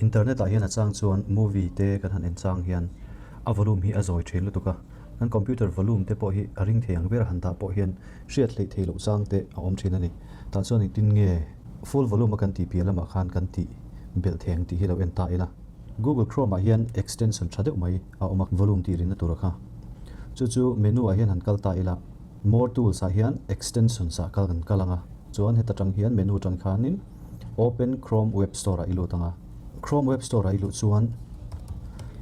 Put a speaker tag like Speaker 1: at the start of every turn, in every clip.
Speaker 1: Internet ah hian a chang chuan movie te kan han en chang hian a volume hi a zawi thin lutuk a, kan computer volume te pawh hi a ring thei ang ber han dah pawh hian hriat hleih theih loh chang te a awm thin a ni. Tah chuan engtin nge full volume a kan tih piah lamah khan kan tih belh thei ang tih hi lo en ta ila. Google Chrome ah hian extension tha deuh mai a awm a, volume tih rinna tur a kha. Chu chu menu ah hian han kal ta ila, more tools ah hian extensions ah kal kan kal ang a, chuan heta tang hian menu tan khanin open Chrome web store ah i lut ang a. Chrome web store ah i luh chuan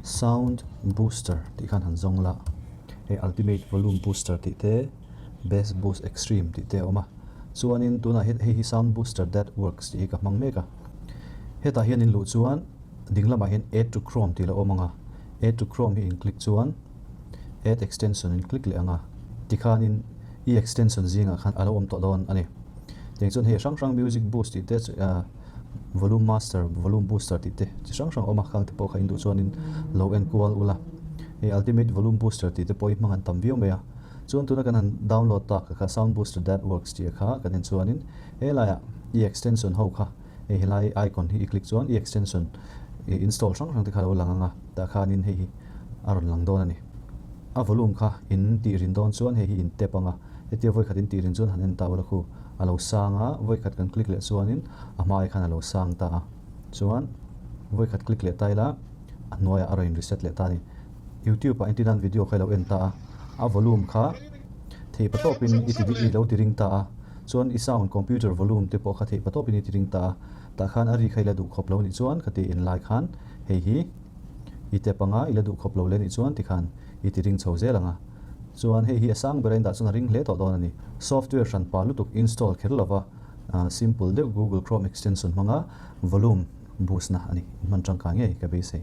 Speaker 1: sound booster tih khan han zawng la, hei ultimate volume booster tih te, bass boost extreme tih te a awm a. Chuanin tunah hian hei hi sound booster that works tih hi ka hmang mek a. Hetah hian in luh chuan ding lamah hian add to chrome tih a lo awm ang a, add to chrome hi in click chuan add extension in click leh ang a, tikhanin i extension zingah khan a lo awm tawh dawn a ni. Tiang chuan hei hrang hrang music boost tih te volume master, volume booster tih te chi hrang hrang a awm a, khang te pawh kha in duh chuanin lo en kual ula. Hei ultimate volume booster tih te pawh hi hmang an tam viau mai a. Chuan tuna kan han download tak kha sound booster that works tih kha kan en chuanin he laiah i extension ho kha hei helai icon hi i click chuan i extension i install hrang hrang te kha a lo lang ang a, tah khanin hei hi a rawn lang dawn a ni. A volume kha in tih rin dawn chuan hei hi in tap ang a, hetia vawikhat in tih rin chuan han en ta ula khu a lo sang a, vawikhat kan click leh chuanin a hmai khan a lo sang ta a, chuan vawikhat click leh ta ila a hnuaiah a rawn in reset leh ta a ni. Youtube ah entir nan video kha i lo en ta a, a volume kha theih pa tawpin i ti i lo ti ring ta a, chuan i sound computer volume te pawh kha theih pa tawpin i ti ring ta a, tah khan a ri kha i la duh khawp lo nih chuan khati en lai khan hei hi i tap anga i la duh khawp lo leh nih chuan tikhan i ti ring chho zel ang a, chuan hei hi a sang ber a indah chuan a ring hle tawh dawn a ni. Software hran pa lutuk install kher lova simple deuh Google Chrome extension hmanga volume boost na a ni, in hman tangkai ngei ka beisei.